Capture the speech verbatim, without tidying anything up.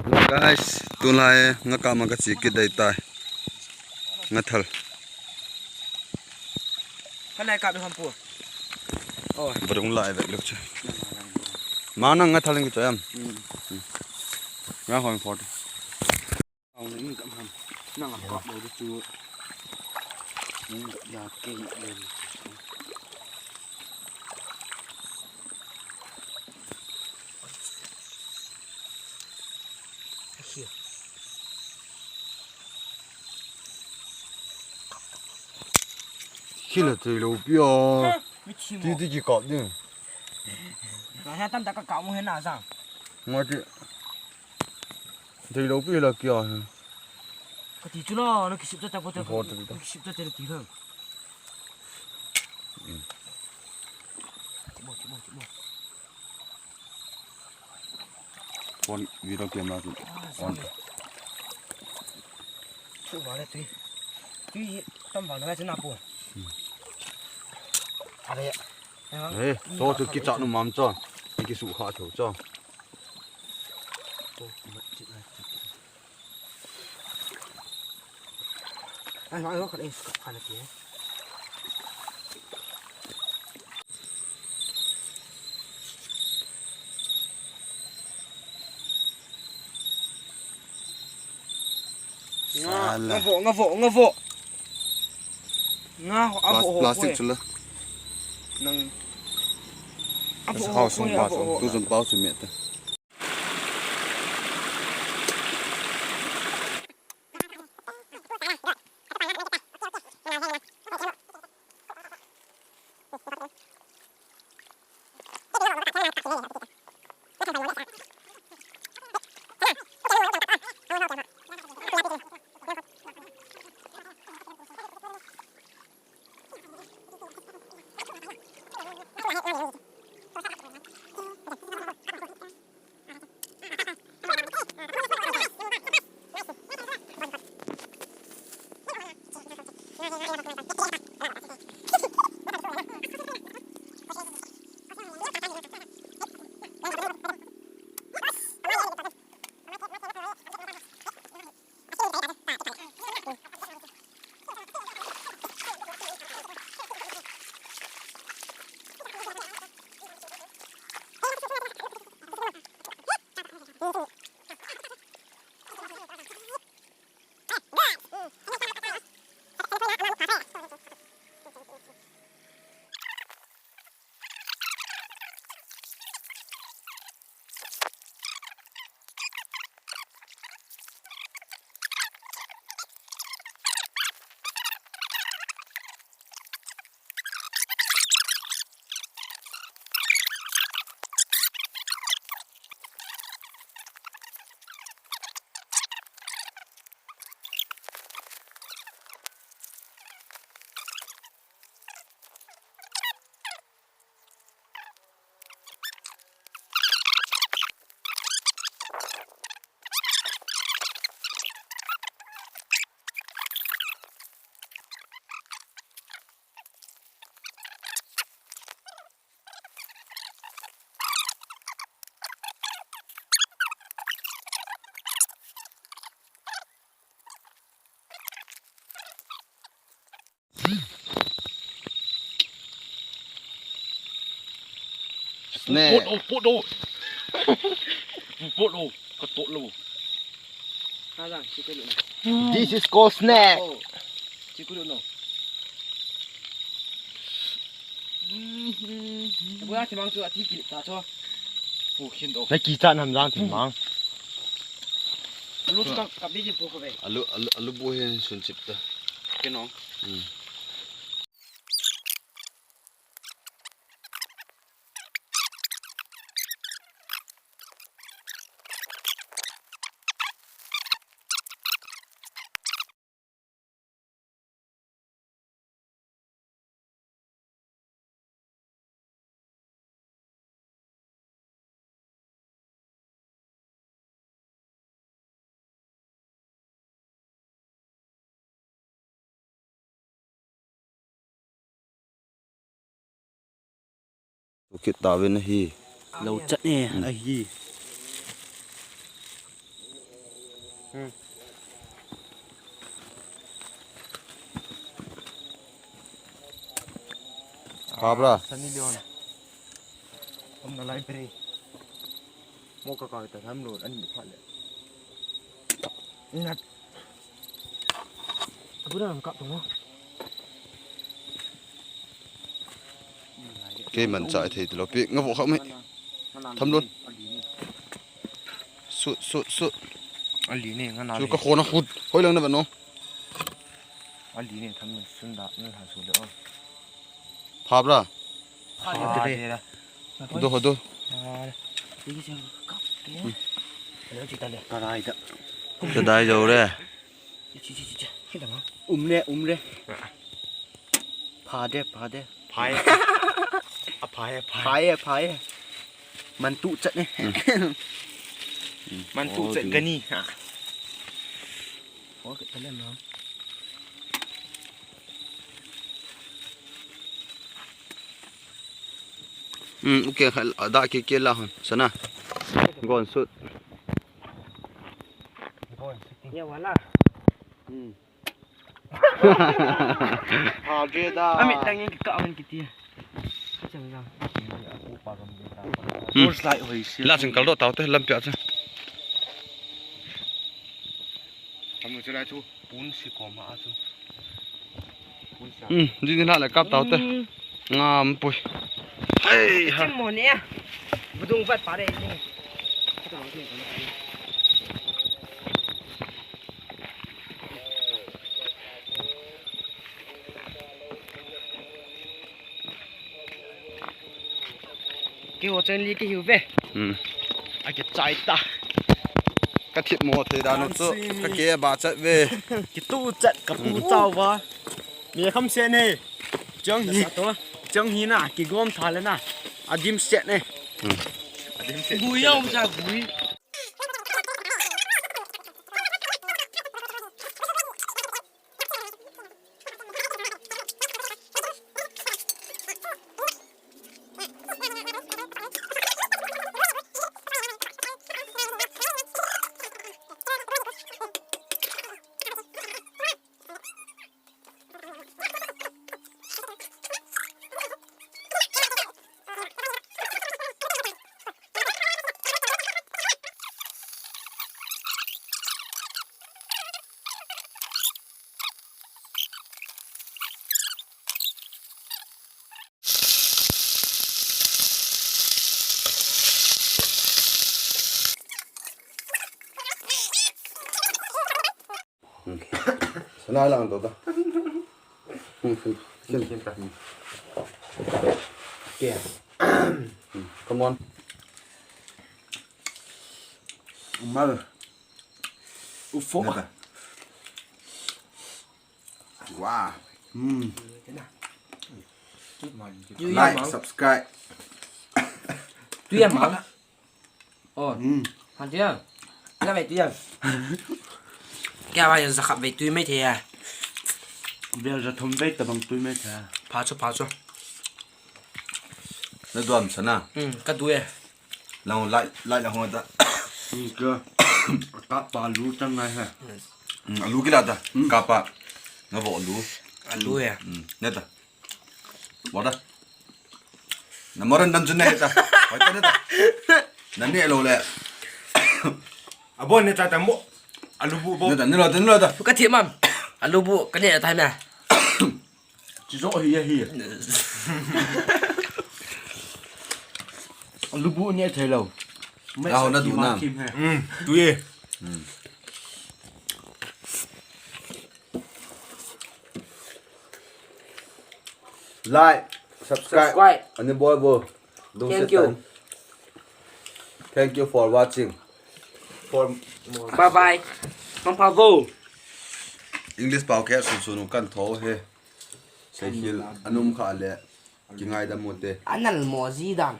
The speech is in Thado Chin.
Guys, tulai nga kap ma ka chi kit dai tai. Nga thal. Ka nai kap ham pu. Oh. Varung lai vek lok cha. Ma nang nga thal ngi cha yam. Hmm. Nga hon phot. Ang ni kap ham. Nang kap lo chu. Nang ya ke ni. Khi là thầy lầu bia. Tí tí chỉ cọp đi. Là ha tam ta ka ka mu he na sang. Ngai ti. Thầy lầu bia là kia. Ka ti chu lo, no kisip ta ta ko ta. Ho ta ta. Kisip ta ta ti lo. Ti mo, ti mo, ti mo. Phone video camera tu. Ah, on. Sorry. Thu vale tui. Tui tam vang na chu na pu. Hmm. Ale. Hey, so chu kicha nu mam cho. Ki su kha tho cho. Ai, ai, ai, ai, ai. Nga, sala. Nga vo, nga vo, nga vo. Nga ho, a vo ho. Plas-, plastic ko e. Chula. Nang. A vo ho, sung ko e, pa a vo ho. Tu jun pau chu me ta. Snake. Put o, put o. Put o, ka tot lo. This is called snake. Oh. Chi ku no. Bo ya chi mang chu ati ki ta cho. Pu khin do. Na ki cha nam jang thi mang. Lu chu ka, ka bi ji pu ko ve. Alu, alu, alu bu hin sun chip ta. Ke no. Hmm. Tukit tawin ahi. Lo chat ne, hmm, ahi. Phabra. Sunny Leone. Om na library. Mo ka ka ta tham lo ani pha le. Nat. Abu na ka to. Keiman chai thei tilo pi nga vo kha mai. Tham lo. Sut, sut, sut. Ali ni nga na. Su ka khona khut. Hoi lang na ba no. Ali ni tham sun da na ha su le o. Phabra. Pha de. Hodo, hodo. Ka dai da. Ka dai jo re. Umre, umre. Phade, phade. Phai. A phai, phai. Phai, phai. Mantu chat ne. Mantu chat gani. Hmm, okay, da ke ke la hon. Sana. Gon sut. Gon sut. Ya wala. Hmm. Ha, je da. Ami tang in ka aman kiti. Ka chang jang. Hmm. Torch light hoi si. La chang kal do tau te lampi a chu. Amu chu la chu pun si ko ma a chu. Pun sa. Hmm, jin la le kap tau te. Hmm. Ngam pui. Hei ha. Chim mo ne. Budung vat pa re ni. Keiho chen li kihiu ve. Hmm. A kichai ta. Ka thip mo thei dan u chu, ka ke ba chat ve. Kitu chat ka pu chau va. Mi kham se ne. Chang hi. Chang hi na, kigom tha le na. A dim se ne. Hmm. A dim se. Gui ya um sa gui. Sana lang to ta. Okay. Come on. Mal. Ufo. Nada. Wow. Hmm. Like, subscribe. Tu ya ma. Oh. Hmm. Han tu ya. Na mai tu ya. Kya ba ya za khat ve tu mai the ya. Bel za thum ve ta bang tu mai the. Pha chu, pha chu. Na duam sana. Hmm, ka du e. Lang lai, lai la hong ta. Hmm, ka. Ka pa lu tang ngai ha. Hmm, alu kila ta. Hmm. Ka pa. Nga vo lu. Alu ya. Hmm, ne ta. Bo da. Na moran dan jun ne ta. Hoi ta ne ta. Na ne lo le. Abon ne ta ta mo. Alu bu bo. Ne ta, ne lo ta, ne lo ta. Ka thi mam. Alu bu ka ne ta me. Chi jo hi ya hi. Alu bu ne thei lo. Lao na du na. Hmm, tu ye. Hmm. Like, subscribe. Subscribe. Ani bol bol. Thank you. Thank you for watching. For more. Bye bye. Mangpha vo. English pao kei sun sun kan tho he. Sehil anum kha le. Kingai da mo te. Anal mo ji dan.